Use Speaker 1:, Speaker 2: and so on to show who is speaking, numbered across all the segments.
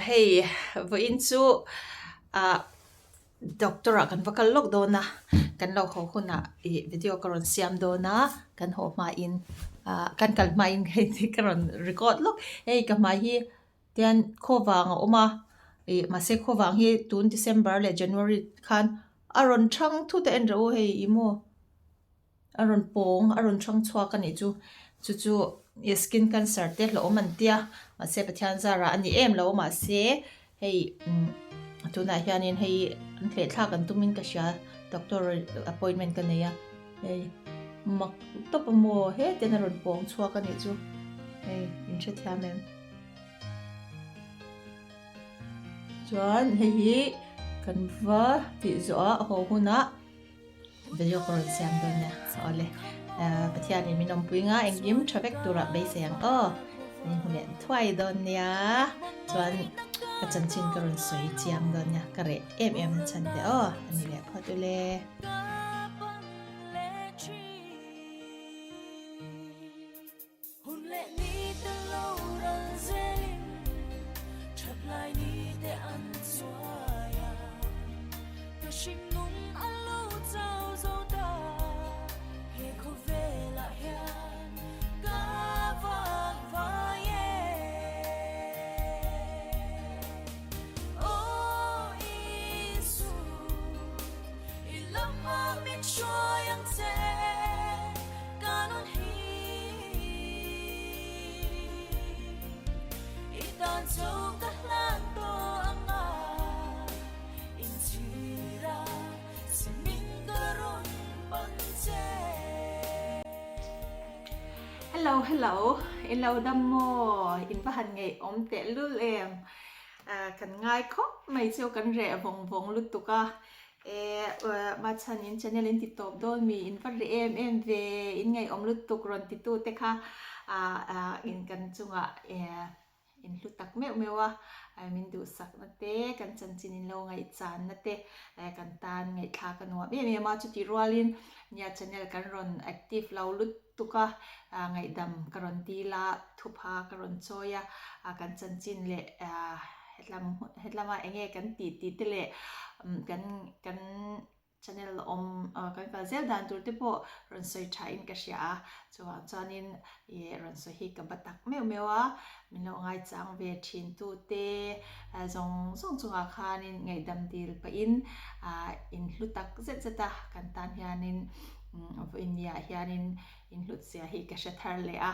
Speaker 1: Hei vawiin chu ah doctor ah kan va kal lawk dawn a, kan lo haw hunah ih video ka rawn siam dawn a, kan haw hmain ah kan kal hmain hei ka rawn record lawk. Hei ka hmai hi tian khaw vang a awm a, ih mahse khaw vang hi tun December leh January khan a rawn thang thut a en rawh u hei ih maw. A rawn pawng a rawn hrang chhuak a nih chu chu chu skin cancer te hlauhawm an tia mahse Pathian zarah a ni em lo mahse hei umm tunah hianin hei an hleh thlak an tumin ka hria doctor appointment ka nei a hei mak tawp a maw hetiang a rawn pawng chhuak a nih chu hei in hrethiam em. Chuan hei hi kan va tih zawh a haw hunah. Video ka rawn siam dawn nia. Awle. Pathianin min awmpui nga engkim tha vek turah beisei ang aw. Min hmu leh thuai dawn nia. Chuan ka chanchin ka rawn sawi chiang dawn nia. Ka reh em em na chhan te aw. A ni leh phawt ule. Hello hello in lo dam maw in va han ngei awm teh lul em kan ngai khawp mai chu kan reh vawng vawng lutuk a E Machhan in channel in ti tawp dawn mi in va ri em em ve in ngaihawm lutuk rawn ti tu te kha in kan chungah in hlu tak meuh meuh a min duhsak na te kan chanchin in lo ngaihchan na te kan tan ngaihthlak a nuam em em a chutih rualin nia channel kan rawn active lo lutuk a ngaihdam ka rawn dil a thupha ka rawn chawi a kan chanchin leh Hetlam hetlama eng nge kan tih tih te leh kan kan channel awm kan kal zel dan tur te pawh rawn sawi tha in ka hria a chuvang chuanin ih rawn sawi hi ka ba tak meuh meuh a min lo ngaichang ve thin tu te zawng zawng chungah khanin ngaihdam dil pahin ah in hlu tak zet zet a kan tan hianin vawiin ni ah hianin In hlut zia hi ka hre thar leh a,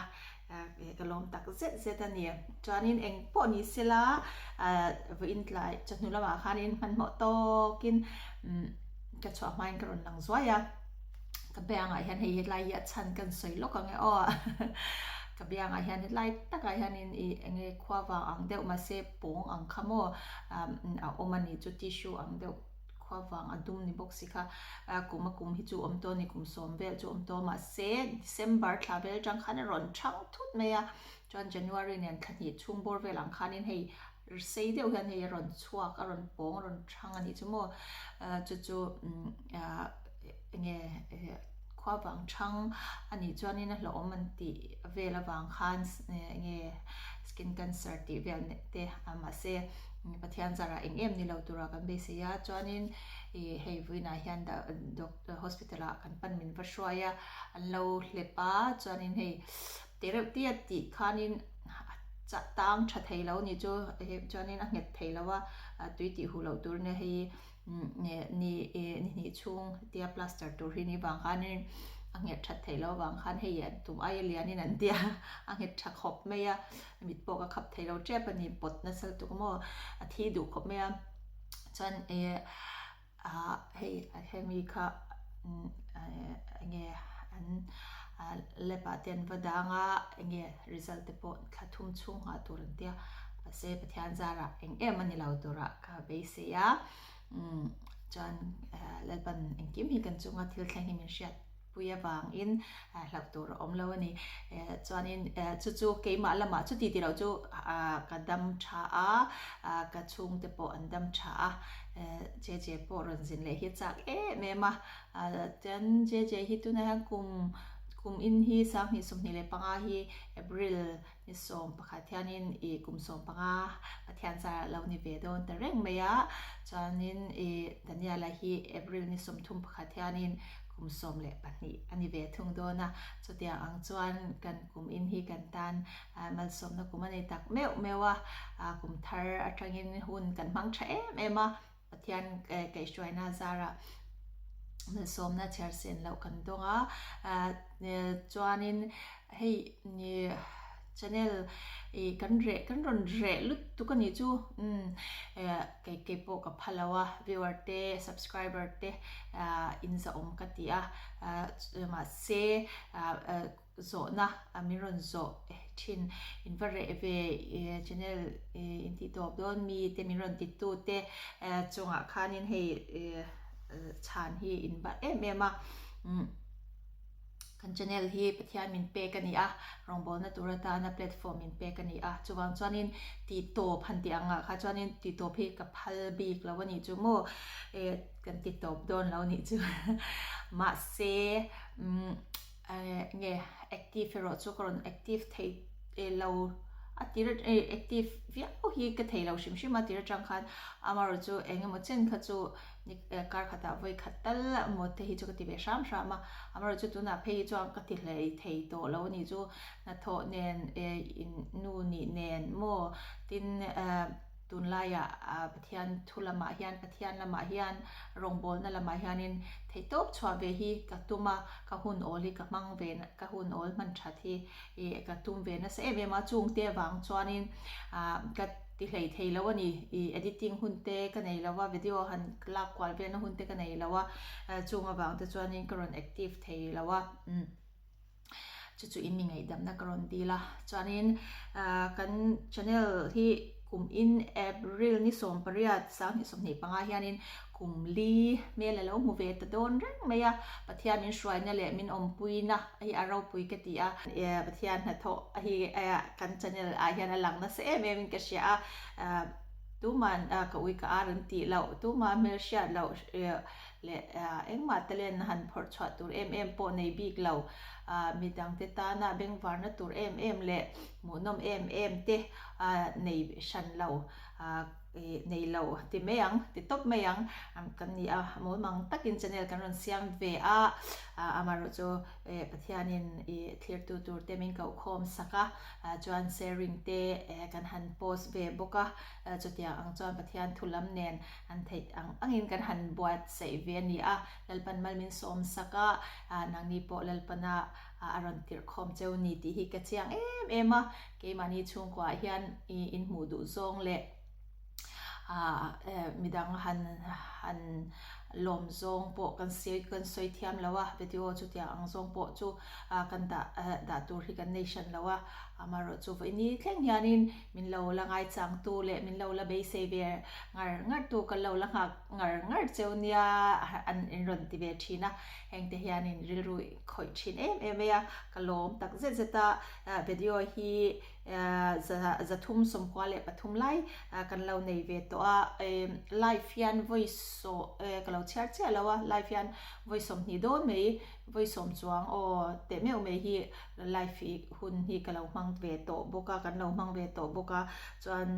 Speaker 1: ka lawm tak zet zet a ni. Chuanin eng pawh ni sela, vawiin tlai chawhnu lamah khanin hmanhmawh tawkin ka chhuah hmain ka rawn lang zuai a. Ka biangah hian hei hetlai hi a chhan kan sawi lawk ang e aw. Ka biangah hian hetlai takah hianin ih eng nge khua vang ang deuh mahse pawng ang kha maw a awm a ni chu tissue ang deuh. Khua vang a dum ni bawk si kha kum a kum hi chu awm tawh a ni kum sawm vel chu awm tawh mahse December thla vel atang khan a rawn thang thut mai a chuan January nen thla hnih chhung bawr vel ang khanin hei sei deuh hian hei a rawn chhuak a rawn pawng a rawn thang a nih chu maw chu chu enge khua vang thang a nih chuanin a hlauhawm an tih vel avang khan enge skin cancer tih vel te mahse. Pathian zarah eng em ni lo tura kan beisei a, chuanin ih hei vawiinah hian doctor hospital ah kan pan min va hruai a, an lo hlep a, chuanin hei te reuh te a tih khanin a chah tang tha thei lo ni chu chuanin a nghet thei lo a, tui tih huh loh tur nia hei ni ni hnih chhung tia plaster tur hi ni vang khanin a nghet that theih loh avang khan hei an tum aia lianin an tia a nghet tha khawp mai a. Mit pawh ka khap thei lo tep a ni, pawt nasa lutuk maw a thi duh khawp mai a, chuan eh ah hei hemi kha enge an lab ah te an va dang a enge result te pawh thla thum chhung nghah tur an tia mahse Pathian zarah eng em a ni lo turah ka beisei a chuan Lalpan engkim hi kan chunga thil thleng hi min hriat. pui avangin hlauh tur a awm lo a ni. Chuanin chu chu keimah lamah chuti tih loh chu ka dam tha a, ka chhungte pawh an dam tha a, JJ pawh rawn zin leh hi a chak em em a. Chuan JJ hi tunah hian kum. Kum in hi 2025 hi April ni 11 hianin i kum 15 Pathian zarah lo ni ve dawn ta reng mai a, chuanin i Daniela hi April ni 31 hianin kum 12 a ni ve thung dawn a, chutiang ang chuan kan kum in hi kan tan malsawmna kum a nei tak meuh meuh a, kum thar atangin hun kan hmang tha em em a. Pathian kaihhruaina zarah malsawmna chhiar sen loh kan dawng a, chuanin hei channel ih kan reh kan rawn reh lutuk a nih chu umm kei kei pawh ka pha lo a viewer te subscriber te in zahawm ka ti a mahse Zawhna a min rawn zawh thin. In va reh ve channel in tih tawp dawn mi te min rawn ti tu te chungah khanin hei chhan hi in bat em em a. Kan channel hi Pathian min pek a ni a, rawngbawlna tur atana platform min pek a ni a. Chuvang chuanin tih tawp han tih angah kha chuanin tih tawp hi ka phal bik lo a nih chu maw kan ti tawp dawn lo a nih chu. Mahse Nge active erawh chu ka rawn active thei lo a tir active viau hi ka thei lo hrim hrim a tir atang khan amaherawh chu eng emaw chen kha chu kar khatah vawi khat tal emaw te hi chu ka ti ve hram hram a amaherawh chu tunah phei hi chuan ka ti hlei thei tawh lo a ni chu hnathawh nen in nu nih nen maw tin Tunlaiah Pathian thu lamah hian, Pathian lamah hian, rawngbawlna lamah hianin theihtawp chhuah ve hi ka tum a, ka hun awl hi ka hmang ve, ka hun awl hman that hi ih ka tum ve nasa em em a, chungte avang chuanin ka ti hlei thei lo a ni, ih editing hun te ka nei lo a, video han lak kual velna hun te ka nei lo a, chung avang te chuanin ka rawn active thei lo a. Chu chu in mi ngaihdamna ka rawn dil a, chuanin kan channel hi kum in April ni 18 2025 hianin kum li hmel a lo hmu ve ta dawn reng mai a, Pathian min hruaina leh min awmpuina hi a ropui ka ti a, Pathian hnathawh hi kan channel ah hian a lang nasa em em in ka hria a, tuman ka ui ka ar an tih loh, tumah hmelhriat loh leh engmah talent han phawrh chhuah tur em em pawh nei bik lo, midangte tana bengvarna tur em em leh hmuhnawm em em te nei hran lo, nei lo ti mai ang, ti tawp mai ang kan ni a, mawlmang takin channel kan rawn siam ve a, amaherawh chu Pathianin thlirtu tur te min koh khawm sak a, chuan sharing te kan han post ve bawk a, chutiang ang chuan Pathian thu lam nen An theih ang angin kan han buatsaih ve a ni a, Lalpan mal min sawm sak a, nangni pawh Lalpana a rawn tirh khawm cheu ni tih hi ka chiang em em a, keimahni chhungkuaah hian in hmuh duh zawng leh midang han han lawm zawng pawh kan sawi kan sawi thiam lo a, video chutiang ang zawng pawh chu kan dah dah tur hi kan nei hran lo a, amaherawhchu vawiini thleng hianin min lo la ngaichangtu leh min lo la beisei ve ngar ngar tu kan lo la nghak ngar ngar cheu nia an in rawn ti ve thin a, heng te hianin rilru khawih thin em em mai a, ka lawm tak zet zet a, video hi 393 lai kan lo nei ve tawh a, live hian vawi saw ka lo chhiar chiah lo a, live hian vawi 20 dawn mai vawi 10 chuang aw teh meuh mai hi live hi hun hi ka lo hmang ve tawh bawk a, kan lo hmang ve tawh bawk a, chuan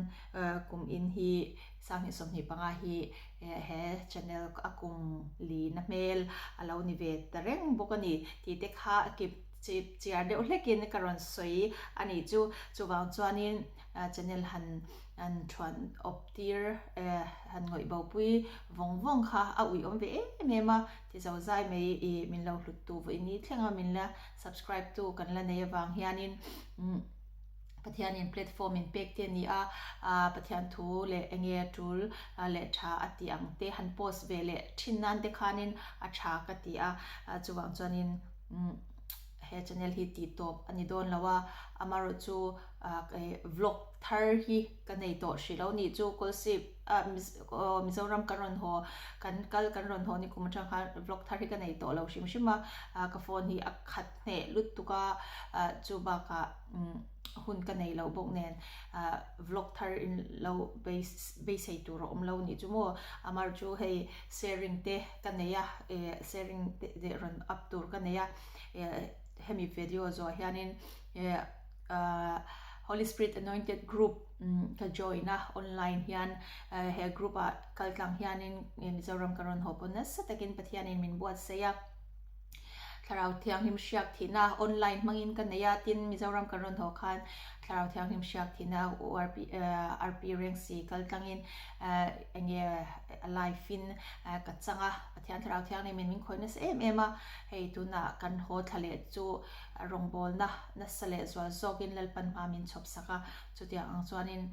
Speaker 1: Kum in hi 2025 hi he channel a kum lina hmel a lo ni ve ta reng bawk a ni tih te kha kip chip chiar deuh hlekin ka rawn sawi a nih chu. Chuvang chuanin channel han han thuan awp tir han ngawih bo pui vawng vawng kha a uiawm ve em em a, ti zo zai mai i min lo hlut tu vawiin thlenga min la subscribe tu kan la nei avang hianin. Pathianin platform in pek te a ni a, Pathian thu leh enge tul leh tha a tih ang te han post ve leh thin nan te khanin a tha ka ti a, chuvang chuanin he channel hi tih tawp a ni dawn lo a, amaherawh chu vlog thar hi ka nei tawh hrih lo nih chu Kawlsip Mizoram kan rawn haw kan kal kan rawn haw ni kum atang khan vlog thar hi ka nei tawh lo hrim hrim a, ka phone hi a khat hneh lutuk a, chu bakah hun ka nei lo bawk nen vlog thar in lo beisei tur a awm lo nih chu maw amar chu hei sharing te ka nei a sharing te rawn up tur ka nei a. hemi video zawh hianin Holy Spirit Anointed Group ka join a online hian he group ah kal tlang hianin Mizoram ka rawn haw pawh nasa takin Pathianin min buatsaih a. Thlarau Thianghlim hriak thihna online hmangin ka nei a, tin Mizoram kan rawn haw khan Thlarau Thianghlim hriak thihna URP RP Rengsi kal tlangin enge a live in ka chang a, Pathian Thlarau Thianghlimin min khawih nasa em em a, hei tunah kan haw thla leh chu rawngbawlna nasa leh zual zawkin Lalpan hma min chhawp sak a, chutiang ang chuanin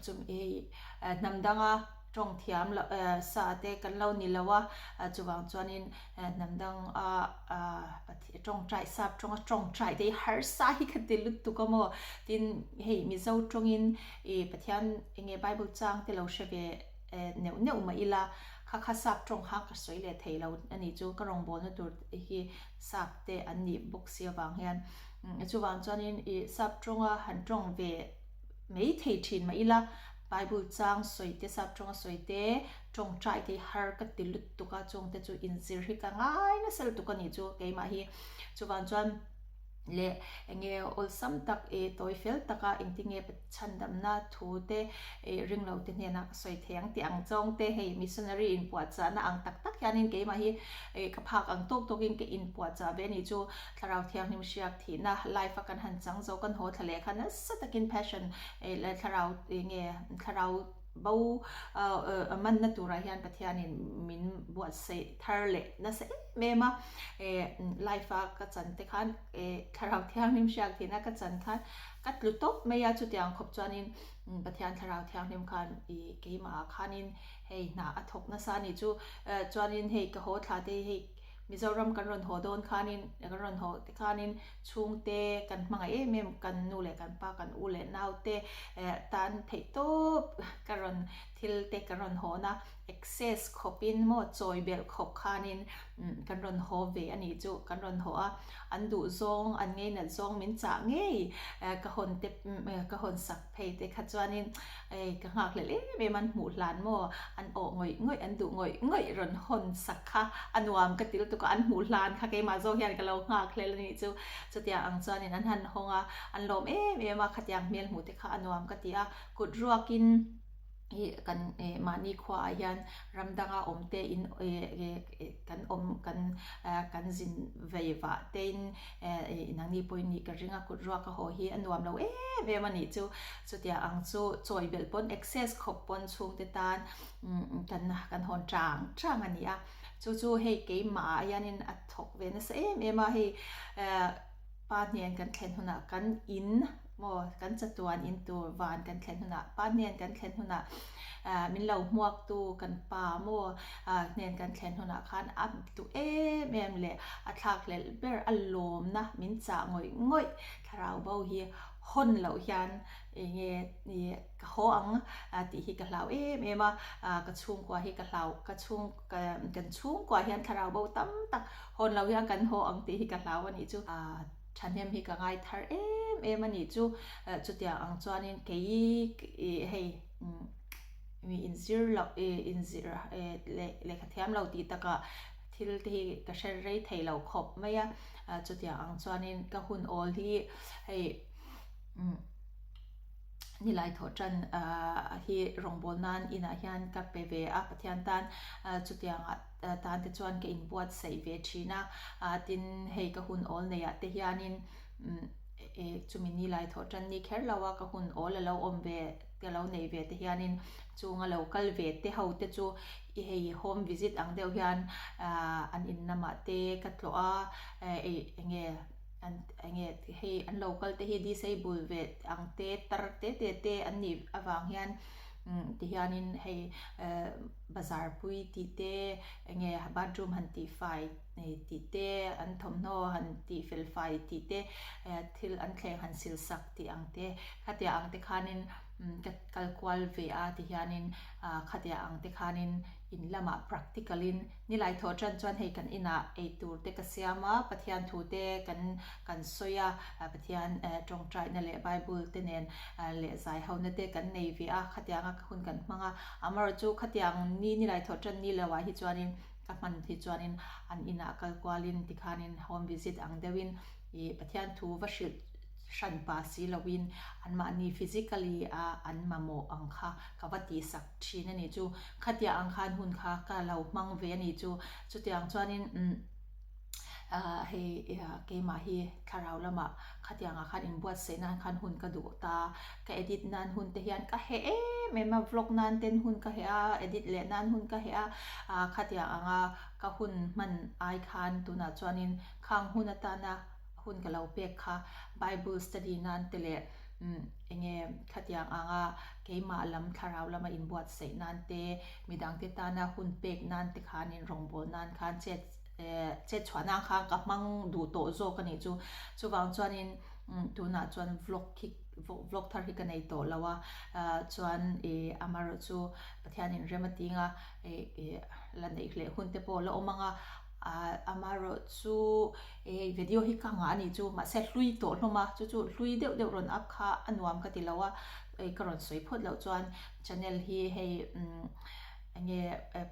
Speaker 1: chumi hei hnam danga tawng thiam loh sa te kan lo ni lo a, chuvang chuanin hnam dang a tawngtai sap tawnga tawngtai te hi harsa hi ka ti lutuk a maw tin hei Mizo tawngin ih Pathian enge Bible chang te lo hre ve neuh neuh mah ila kha kha sap tawng kha ka sawi leh thei lo a nih chu ka rawngbawlna tur hi sap te an nih bawk si avang hian chuvang chuanin ih sap tawnga han tawng ve mai thei thin mah ila Bible chang sawi te, sap tawnga sawi te, tawngtai te hi har ka ti lutuk a, chung te chu inzir hi ka ngai nasa lutuk a nih chu keimah hi. Chuvang chuan leh enge awlsam tak eh tawi fel taka engtinge chhandamna thu te eh ringlo te hnenah ka sawi thei ang tih ang zawng te hei missionary inpuahchahna ang tak tak hianin keimah hi eh ka phak ang tawk tawkin ka inpuahchah ve a nih chu. Thlarau Thianghlim hriak thihna life a kan han chang zo kan haw thla leh kha nasa takin passion eh leh thlarau enge thlarau bo manna turah hian Pathianin min buatsaih thar leh nasa em em a eh life a ka chan te khan eh Thlarau Thianghlim hriak thihna ka chan khan ka tlu tawp mai a chutiang khawp chuanin Pathian Thlarau Thianghlim khan ih keimah ah khanin hei hna a thawk nasa a nih chu chuanin hei ka haw thla te hi hei Mizoram kan rawn haw dawn khanin, kan rawn haw te khanin chhungte kan hmangaih em em, kan nu leh kan pa, kan u leh nau te tan theih tawp ka rawn thil te kan rawn hawn a, excess khawpin maw chawi belh khawp khanin kan rawn haw ve a nih chu, kan rawn haw a, an duh zawng, an ngeinat zawng min chah ngei ka hawn te ka hawn sak phei te kha chuanin Ei, ka nghakhlelh em em an hmuh hlan maw? An awh ngawih ngawih, an duh ngawih ngawih rawn hawn sak kha a nuam ka ti lutuk a, an hmuh hlan kha keimah zawk hian ka lo nghakhlel a nih chu. Chutiang ang chuanin an han hawng a, an lawm em em a, khatiang hmel hmuh te kha a nuam ka ti a, kut ruakin ih kan eh mahni khuaah hian ram danga awm te in eh kan awm kan kan zin vei vah tein Eh, nangni pawhin nih ka ring a, kut ruak a haw hi a nuam lo em em a nih chu. Chutia ang chu chawi belh pawn excess khawp pawn chhungte tan kan kan hawn chang chang a ni a. Chu chu hei keimah ah hianin a thawk ve nasa em em a, hei eh pa hnen kan thlen hunah kan in maw kan chatuan in tur van kan thlen hunah pa hnen kan thlen hunah eh min lo hmuak tu kan pa maw ah hnen kan thlen hunah khan a duh em em leh a thlak hlelh ber a lawmna min chah ngawih ngawih thlarau bo hi hawn loh hian enge ih ka haw ang tih hi ka hlau em em a ah ka chhungkua hi ka hlau ka chhung kan chhungkua hian thlarau bo tam tak hawn loh hian kan haw ang tih hi ka hlau a nih chu ah thahnem hi ka ngai thar em em a nih chu chutiang ang chuanin kei ih hei Mi inzir loh ih inzir eh leh lehkha thiam lo tih takah thil te hi ka hre rei thei lo khawp mai a, chutiang ang chuanin ka hun awl hi hei umm nilai thawh tan ah hi rawngbâwl nan inah hian ka pe ve a Pathian tan chutiang ah tan te chuan ka inbuatsaih ve thin a, tin hei ka hun awl neih ah te hianin umm eh chumi nilai thawh tan ni kher lo a ka hun awl a lo awm ve. Ka lo nei ve te hianin chunga lo kal ve te ho te chu i hei home visit ang deuh hian ahh an in lamah te ka tlawh a eh eng nge an eng nge hei an lo kal te hi disable ve ang te tar te te te an nih avang hian umm ti hianin hei eh bazar pui tih te eng nge bathroom han tih fai tih te an thawmhnaw han tih fel fai tih te eh thil an thleng han sil sak tih ang te Khatia ang te khanin ka kal kual ve a ti hianin khatia ang te khanin in lamah practical in nilai thawh tan chuan hei kan inah eitur te ka siam a, Pathian thu te kan kan sawi a, Pathian tawngtaina leh Bible te nen leh zai ho na te kan nei ve a, khatianga hun kan hmang a, amaherawhchu khatiang ni nilai thawh tan ni lo ah hi chuanin. Ka hman hi chuanin an inah kal kualin tikhanin home visit ang deuhin ih Pathian thu va hrilh hran pa si loin anmahni physically a an mamawh ang kha ka va tihsak thin a nih chu. Khatiang ang khan hun kha ka lo hmang ve a nih chu. Chutiang chuanin umm ah hei keimah hi thlarau lamah khatiangah khan inbuatsaih nan khan hun ka duh ta. Ka edit nan hun te hian ka heh em em a, vlog nan ten hun ka heh a, edit leh nan hun ka heh a, ah khatiang anga ka hun hman ai khan tunah chuanin khang hun atana hun ka lo pek kha Bible study nan te leh umm enge khatiang anga keimah lam thlarau lama inbuatsaih nan te midangte tana hun pek nan te khanin rawngbâwl nan khan chet eh chet chhuah nan khan ka hmang duh tawh zawk a nih chu. Chuvang chuanin umm tunah chuan vlog hi vlog thar hi ka nei tawh lo a ah chuan ih amaherawhchu Pathianin rem a ting a ih ih la neih leh hun te pawh a la awm ang a ah amaherawhchu ih video hi ka ngah a nih chu mahse hlui tawh hlawm a chu chu hlui deuh deuh rawn up kha a nuam ka ti lo a ih ka rawn sawi phawt loh chuan channel hi hei umm enge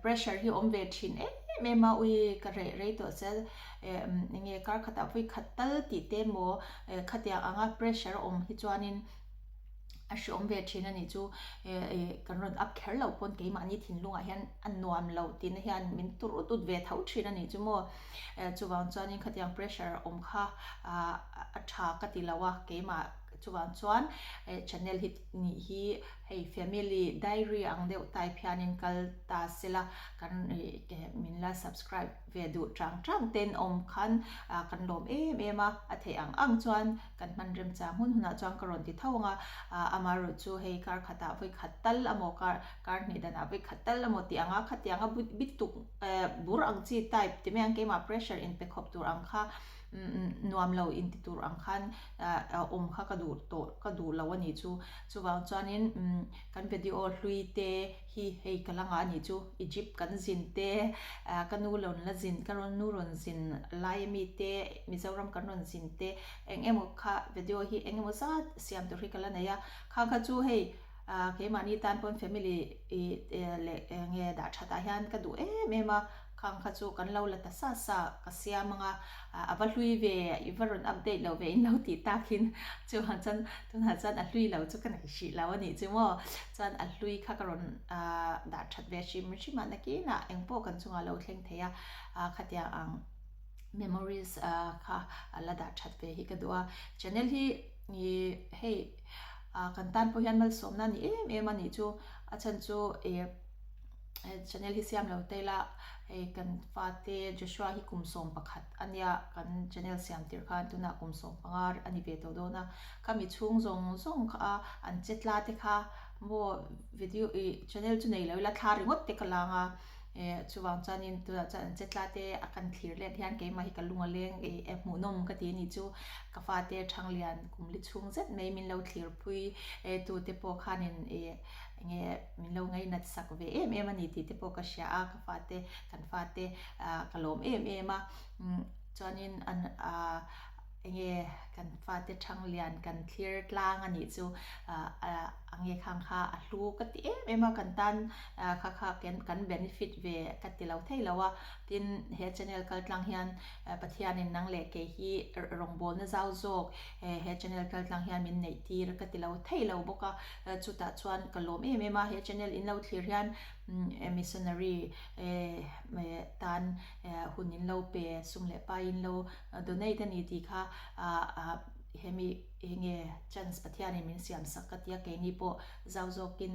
Speaker 1: pressure hi awm ve thin em em a ui ka reh rei tawh che enge kar khatah vawi khat tal tih te emaw khatiang anga pressure a awm hi chuanin a hreawm ve thin a nih chu kan rawn up kher loh pawn keimahni thinlungah hian a nuam lo tihna hian min tur ut ut ve tho thin a nih chu maw chuvang chuanin khatiang pressure a awm kha a tha ka ti lo a keimah chuvang chuan channel hi nih hi hei family diary ang deuh type hianin kal ta sela kan min la subscribe ve duh chang chang ten awm khan kan lawm em em a a theih ang ang chuan kan hman remchang hun hunah chuan ka rawn ti tho ang a amaherawh chu hei kar khatah vawi khat tal amaw kar kar hnih danah vawi khat tal amaw tih ang a khatiang a bit tuk bur ang chi type ti mai ang keimah pressure in pe khawp tur ang kha nuam lo in ti tur ang khan awm kha ka duh tawh ka duh lo a nih chu chuvang chuanin kan video hlui te hi hei ka la ngah a nih chu Egypt kan zin te ka nu rawn la zin ka nu rawn zin lai ami te Mizoram kan rawn zin te eng emaw kha video hi eng emaw zat siam tur hi ka la nei a khang kha chu hei keimahni tan pawn family leh enge dah that ah hian ka duh em em a. Khang kha chu kan lo la ta sa sa ka siam anga a va hlui ve i va rawn update lo ve in lo tih takin chuan chuan tunah chuan a hlui lo chu ka nei hrih lo a nih chu maw chuan a hlui kha ka rawn dah that ve hrim hrim a nakinah engpawh kan chungah lo thleng thei a khatiang ang memories kha la dah that ve hi ka duh a channel hi hei kan tan pawh hian malsawmna a ni em em a nih chu a chhan chu ih. Channel hi siam lo te ila hei kan fate Joshua hi kum 11 a nia kan channel siam tir khan tunah kum 15 a ni ve tawh dawn a khami chhung zawng zawng kha an che tla te kha maw video ih channel chu nei lo ila thla ringawt te ka lang a eh chuvang chuanin tunah chuan an che tla te a kan thlir let hian keimah hi ka lung a leng ih hmuhnawm ka ti a nih chu ka fate Thanglian kum li chhung zet mai min lo thlir pui eh tute pawh khanin ih Enge min lo ngainat sak ve em em a ni tih te pawh ka hria a, ka fate kan fate ka lawm em em a, chuanin an enge kan fate thang lian kan thlir tlang a nih chu enge khang kha a hlu ka ti em em a, kan tan kha kha kan benefit ve ka ti lo thei lo a, tin he channel kal tlang hian Pathianin nang leh kei hi rawngbawlna zau zawk he channel kal tlang hian min neih tir ka ti lo thei lo bawk a. Chutah chuan ka lawm em em a, he channel in lo thlir hian missionary tan hun in lo pe sum leh pai in lo donate a ni tih kha hemi enge chance Pathianin min siam sak ka tia keini pawh zau zawkin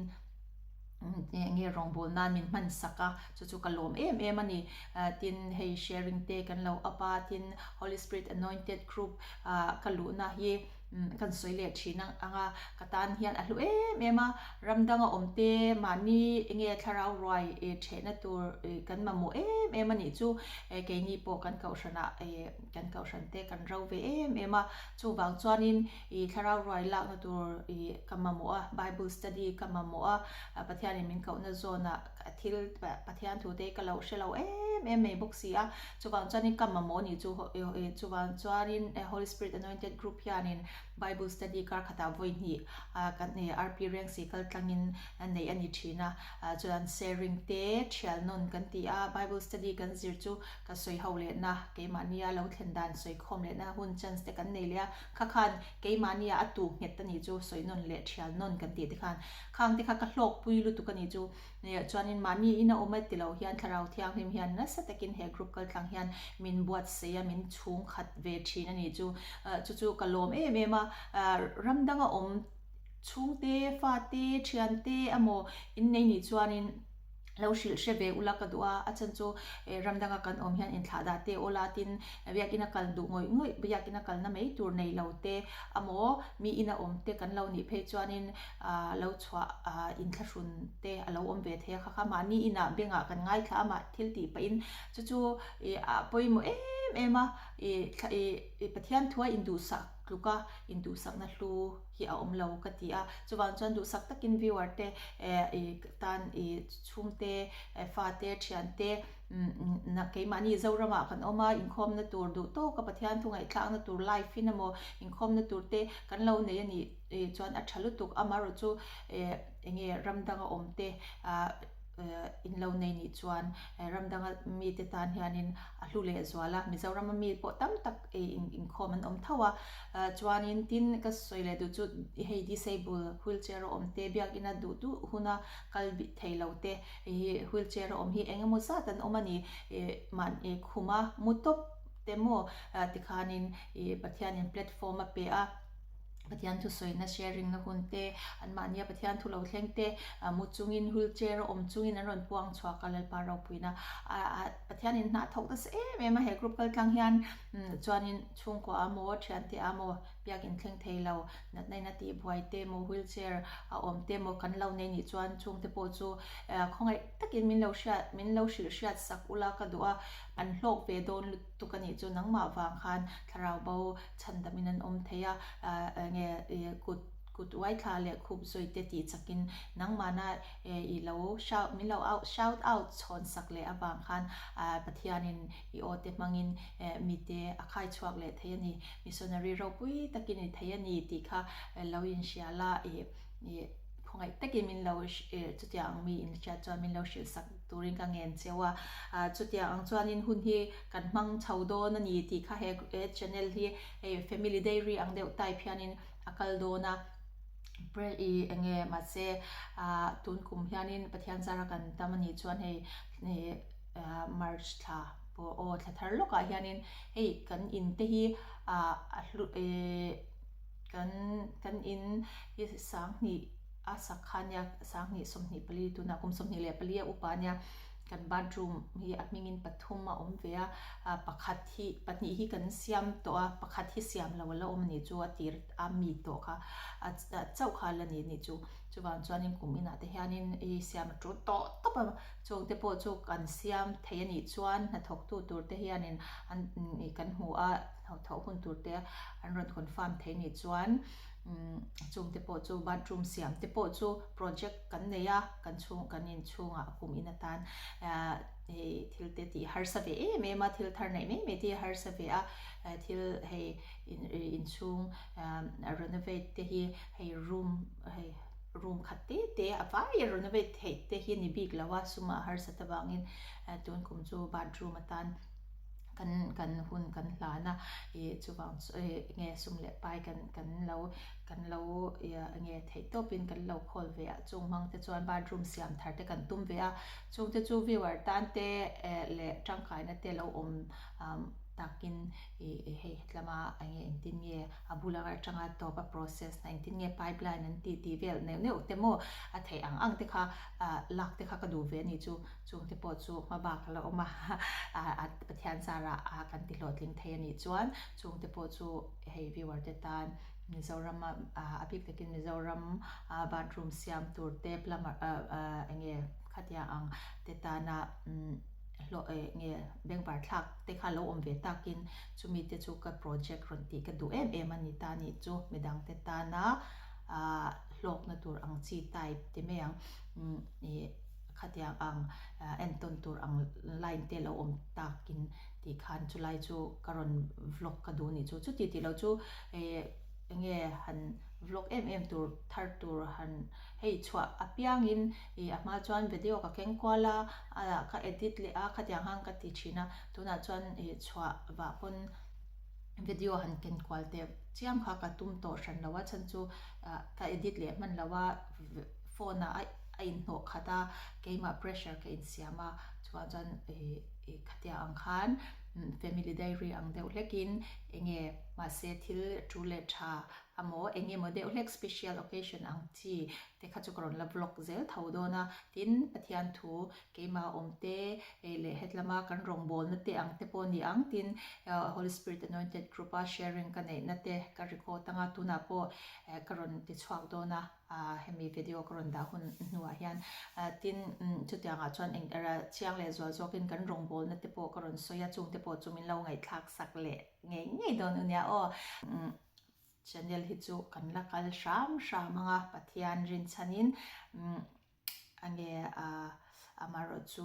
Speaker 1: enge rawngbâwl nan min hman sak a chu chu ka lawm em em a ni. Tin hei sharing te kan lo up a tin Holy Spirit Anointed Group ka luhna hi Kan sawi leh thin ang a, ka tan hian a hlu em em a, ram danga awm te mahni enge thlarau ruai thehna tur kan mamawh em em a nih chu keini pawh kan kohhranah kan kohhran te kan ro ve em em a, chuvang chuanin thlarau ruai lakna tur ka mamawh a, bible study ka mamawh a, Pathianin min kohna zawnah thil Pathian thu te ka lo hre lo em em mai bawk si a, chuvang chuanin ka mamawh a nih chu chuvang chuanin Holy Spirit Anointed Group hianin. Bible study kar khatah vawi hnih kan RP Rengsi kal tlangin neih a ni thin a, chuan sharing te thial nawn kan ti a, Bible study kan zir chu ka sawi ho lehna keimahnia lo thlen dan sawi khawm lehna hun chance te kan nei leh a, kha khan keimahnia a tu nghet a nih chu sawi nawn leh thial nawn kan tih te khan khang te kha ka hlawkpui lutuk a nih chu. Chuanin mahni ina awm a ti lo hian Thlarau Thianghlim hian nasa takin he group kaltlang hian min buatsaih a, min chhung khat ve thin a nih chu. Chu chu ka lawm em em a, ram danga awm chhungte, fate, thiante emaw innei nih chuanin lo hrilh hre ve ula ka duh a, a chhan chu ram danga kan awm hian inthlahdah te awla tin biakina kal duh ngawih ngawih, biakina kalna mai tur nei lo te emaw mi ina awm te kan lo nih phei chuanin ah lo chhuah ah inthlahrun te a lo awm ve thei a kha kha mahni inah bengah kan ngaithla a mah thil tih pahin chu chu ih a pawimawh em em a ih thla ih ih Pathian thua induhsak tluk a induhsakna hlu hi a awm lo ka ti a chuvang chuan duhsak takin viewer te eh ih tan ih chhungte fate thiante umm keimahni Zoramah kan awm a inkhawmna tur duh tawk a Pathian thu ngaihthlakna tur live in emaw inkhawmna tur te kan lo nei a nih. Eh chuan a tha lutuk amaherawh chu eh enge ram danga awm te ah eh in lo nei nih chuan ram danga mite tan hianin a hlu leh zual a Mizorama mi pawh tam tak eh in inkhawm an awm tho a ah chuanin tin ka sawi leh duh chu hei disable wheelchair a awm te biakina duh duh huna kal bih thei lo te hei hi wheelchair a awm hi eng emaw zat an awm a ni eh mahni khuma mu tawp te maw ah tikhanin ih Pathianin platform a pe a. Pathian thusawina sharing na hun te, anmahnia Pathian thu lo thleng te, mu chungin wheelchair a awm chungin an rawn puang chhuak a Lalpa ropuina a Pathianin hna thawk nasa em em a he group kal tlang hian chuanin chhungkua a maw thiante a maw biakin thleng thei lo natna in a tih buai te maw wheelchair a awm te maw kan lo nei nih chuan chhungte pawh chu khawngaih takin min lo hriat min lo hrilh hriat sak ula ka duh a an hlawk ve dawn lutuk. Tuk a nih chu nangmah vang khan thlarau bo chhandamin an awm thei a, enge kut kut uai thla leh khup zawi te tih chakin nangmahna i lo shout min lo out shout out chhawn sak leh avang khan Pathianin i aw te hmangin mite a khai chhuak leh thei a ni, missionary ropui takin i thei a ni tih kha lo inhria la i khawngaih takin min lo chutiang ang mi inhriat chuan min lo hrilh sak. Turin ka ngen cheu a, chutiang ang chuanin hun hi kan hmang chho dawn a ni tih kha he channel hi hei family diary ang deuh type hianin a kal dawn a, i enge mahse tun kum hianin Pathian zara kan tam a nih chuan hei March thla pawh aw thla thar lawkah hianin hei kan in te hi a hlu kan kan in hi sanghnih. A sak kha nia 2024 tunah kum 24 a upa nia kan bathroom hi a hmingin pathum a awm ve a ah pakhat hi pahnih hi kan siam tawh a pakhat hi siam lo a la awm a nih chu a tir a mi tawh kha a chauh kha a la ni a nih chu chuvang chuanin kum inah te hianin i siam a tul tawh tawp a chung te pawh chu kan siam thei a nih chuan hnathawk tu tur te hianin an kan hmu a hnathawh hun tur te an rawn confirm thei a nih chuan. Chung te pawh chu bathroom siam te pawh chu project kan nei a, kan chhung kan inchhungah kum in atan hei thil te tih harsa ve em em a, thil thar neih mai mai te hi harsa ve a, thil hei inchhung renovate te hi hei room hei room khat te te a vai a renovate theih te hi a ni bik lo a, sum a harsat avangin tun kum chu bathroom atan. kan kan hun kan hlan a ih chuvang chu ih enge sum leh pai kan kan lo kan lo ih enge theih tawpin kan lo khawl ve a chung hmang te chuan bathroom siam thar te kan tum ve a chung te chu viewer tan te eh leh tangkaina te lo awm takin ih hei hetlama enge engtin nge a bula atanga tawp a process na engtin nge pipeline an tih tih vel neuh neuh te maw a theih ang ang te kha ah lak te kha ka duh ve a ni chu. Chungte pawh chu hma bak a la awm a, a Pathian zarah a kan ti hlawhtling thei a nih chuan chungte pawh chu hei viewer te tan Mizoram a a bik takin Mizoram a bathroom siam tur te plumber enge khatia ang te tana hlawh enge bengvar thlak te kha lo awm ve takin chumi te chu ka project rawn tih ka duh em em a ni ta nih chu midang te tana hlawkna tur ang chi type ti mai ang ih. Khatiang ang entawn tur ang line te lo awm takin tih khan chulai chu ka rawn vlog ka duh nih chu. Chuti tih loh chu eh Enge han vlog em em tur thar tur han hei chhuah apiangin ih a hma chuan video ka keng kual a, ah ka edit leh a khatiang han ka ti thin a, tunah chuan ih chhuah vah pawn video han ken kual teh chiam kha ka tum tawh hran lo a chhan chu ah ka edit leh hman lo a phone ah a inhnawh khat a keimah pressure ka insiam a chuvang chuan ih ih khatiang ang khan family diary ang deuh hlekin enge Mahse thil tul leh tha amaw eng emaw deuh hlek special occasion ang chi te kha chu ka rawn la vlog zel tho dawn a, tin Pathian thu keimah awm te leh hetlama kan rawngbawlna te ang te pawh a ni ang tin Holy Spirit Anointed Group a sharing ka neihna te ka record anga tunah pawh ka rawn ti chhuak dawn a. Hemi video ka rawn dah hun hnuah hian tin chutiangah chuan eng era chiang leh zual zawkin kan rawngbawlna te pawh ka rawn sawi a, chungte pawh chu min lo ngaihthlak sak leh ngei ngei dawn u nia aw. Channel hi chu kan la kal hram hram ang a, Pathian rinchhanin Enge amaherawh chu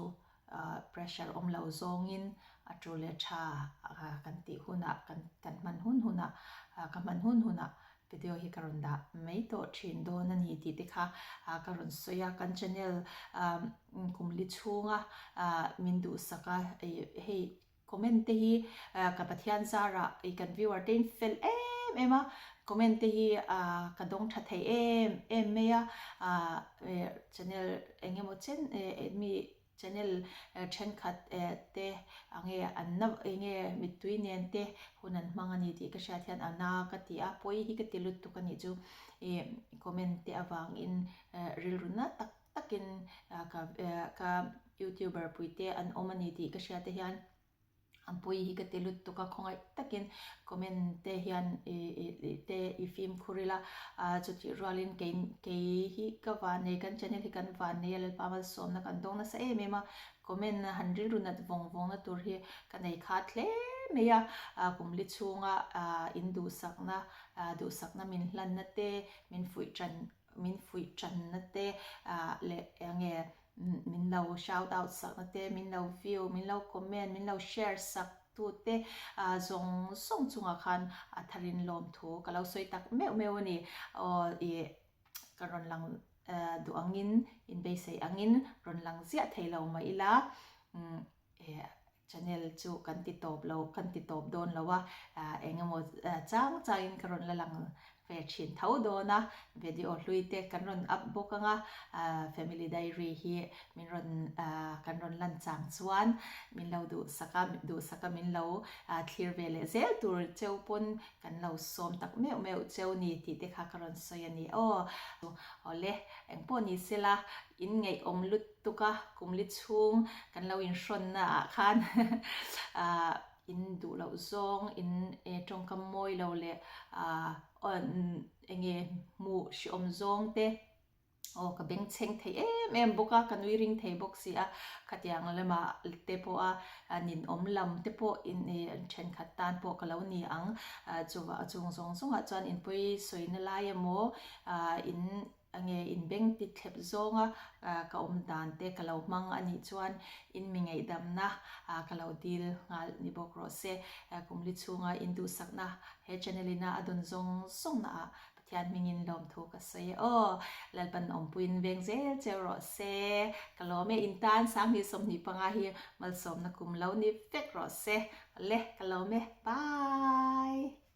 Speaker 1: pressure awm lo zawngin a tu leh tha kan tih hunah kan hman hun hunah ka hman hun hunah video hi ka rawn dah mai tawh thin dawn a ni tih te kha ka rawn sawi a. Kan channel kumli chhunga min duhsak a hei Comment te hi ka Pathian zarah i kan viewer te in fel em em a, comment te hi ka dawng tha thei em em mai a, channel eng emaw chen mi channel thenkhat te ange an na enge mittui nen te hun an hmang a ni tih ka hriat hian a na ka ti a, pawi hi ka ti lutuk a nih chu i comment te avangin rilru na tak takin ka ka youtuber puite an awm a ni tih ka hriat te hian an pawi hi ka ti lut tuk a khawngaih takin comment te hian te i fimkhur ila chutih rualin kei kei hi ka vannei kan channel hi kan vannei a Lalpa malsawmna kan dawng nasa em em a comment han rilru nat vawng vawng na tur hi ka nei khat hle mai a kumli chhunga in duhsakna duhsakna min hlanna te min fuih tan min fuih tanna te leh eng nge min lo shout out sakna te, min lo view, min lo comment, min lo share sak tu te zawng zawng chungah khan a tharin lawmthu ka lo sawi tak meuh meuh a ni. Aw ih ka rawn lang duh angin inbeisei angin rawn lang ziah thei lo mah ila Channel chu kan ti tawp lo, kan ti tawp dawn lo a, eng emaw chang changin ka rawn la lang ve thin tho dawn a, video hlui te kan rawn up bawk ang a, family diary hi min rawn kan rawn lan chang chuan min lo duhsak a, duhsak a min lo thlir ve leh zel tur cheu pawn kan lo sawm tak meuh meuh cheu ni tih te kha ka rawn sawi a ni aw. Awle, engpawh ni sela in ngaihawm lut tuk a, kumli chhung kan lo inhrawnna ah khan ah in duh loh zawng, in tawngkam mawi lo leh ah eng nge hmuh hriawm zawng te aw ka bengchheng thei em em bawk a, ka nui ring thei bawk si a, khatiang lamah te pawh a ninawm lam te pawh in thenkhat tan pawh ka lo ni ang, chuvah chung zawng zawngah chuan inpawi sawina lai emaw ah in A nge in beng ti thlep zawnga ka awm dan te ka lo hmang a nih chuan in mi ngaihdamna ka lo dil nghal ni bawk rawh se. Kumli chhunga in duhsakna he channel ina a dawn zawng zawng na ah Pathian hmingin lawmthu ka sawi e aw. Lalpan awmpuiin veng zel cheu rawh se. Ka lawm e in tan 2025 hi malsawmna kum lo ni vek rawh se. Awle ka lawm e. Bye.